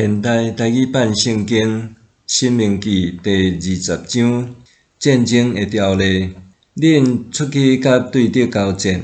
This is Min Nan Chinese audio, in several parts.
現代台語版聖經《申命記》第20章，戰爭的條例。恁出去佮對敵交戰，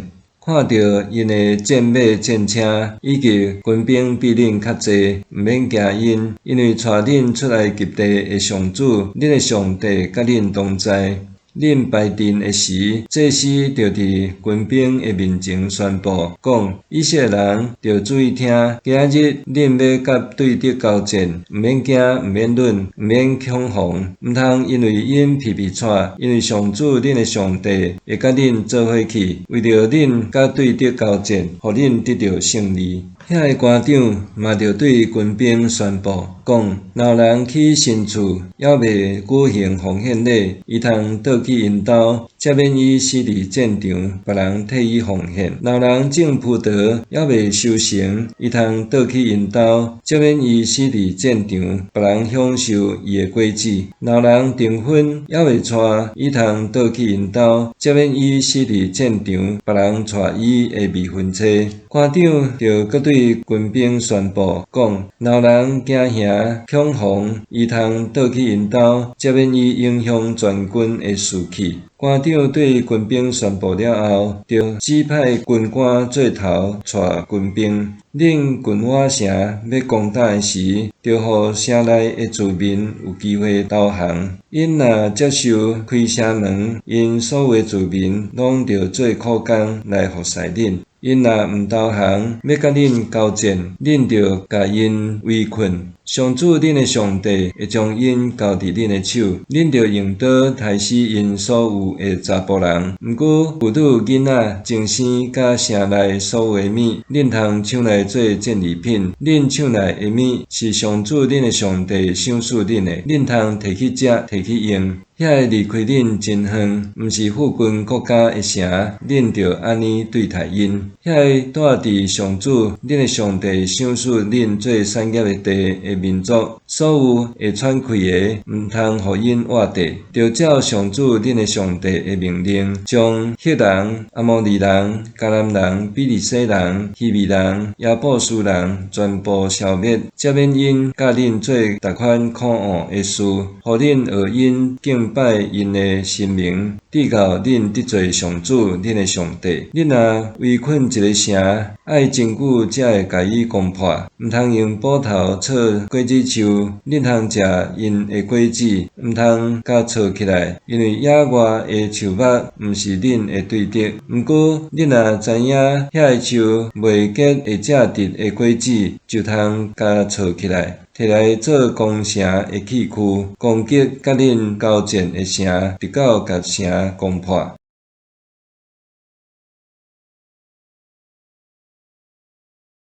看著𪜶的戰馬、戰車以及軍兵比恁較濟，毋免驚𪜶，因為帶恁出埃及地的上主，恁的上帝佮恁同在。恁排陣的時，祭司著佇軍兵的面前宣布，講：以色列人著注意聽，今仔日恁欲佮對敵交戰，毋免驚，毋免慄，毋免恐惶，毋通因為𪜶皮皮掣，因為上主恁的上帝會佮恁做伙去，為著恁佮對敵交戰，予恁得著勝利。遐个官長嘛著對軍兵宣布，講：若有人去神厝，猶未舉行奉獻禮，伊通倒去𪜶兜，才免伊死佇戰場，別人替伊奉獻。若有人種葡萄，猶未收成，伊通倒去𪜶兜，才免伊死佇戰場，別人享受伊的果子。若有人訂婚，猶未娶，伊通倒去𪜶兜，才免伊死佇戰場，別人娶伊的未婚妻。官長著閣對軍兵宣布，講：若有人驚嚇恐惶，伊通倒去𪜶兜，才免伊影響全軍的士氣。官長對軍兵宣布了後，就指派軍官做頭帶軍兵。恁近倚城欲攻打的時，著予城內的住民有機會投降。𪜶若接受開城門，𪜶所有的住民攏著做苦工來服侍恁。𪜶若毋投降，欲佮恁交戰，恁著共𪜶圍困。上主恁的上帝會將𪜶交佇恁的手，恁著用刀刣死𪜶所有的查埔人。毋過婦女、囡仔、童生佮城內所有的物，恁通搶來做戰利品。恁搶來的物是上主恁的上帝賞賜恁的，恁通提去食，提去用。遐个離開恁真遠，毋是附近國家的城，恁著按呢對待𪜶。遐个住佇上主恁的上帝賞賜恁做產業的地的民族，所有會喘氣的，毋通予𪜶活著。著照上主恁的上帝的命令，將赫人、阿摩利人、迦南人、比利洗人、希未人、耶布斯人全部消滅，才免𪜶佮恁做逐款可惡的事，予恁學𪜶敬拜𪜶的神明，直到恁得罪上主恁的上帝。恁若圍困一個城，愛真久才會共伊攻破，毋通用斧頭鑿果子樹，恁通食𪜶的果子，毋通共鑿起來，因為野外的樹木毋是恁的對敵。毋過，恁若知影遐个樹袂結會食得的果子，就通共鑿起來，提來做攻城的器具，攻擊佮恁交戰的城，直到共城攻破。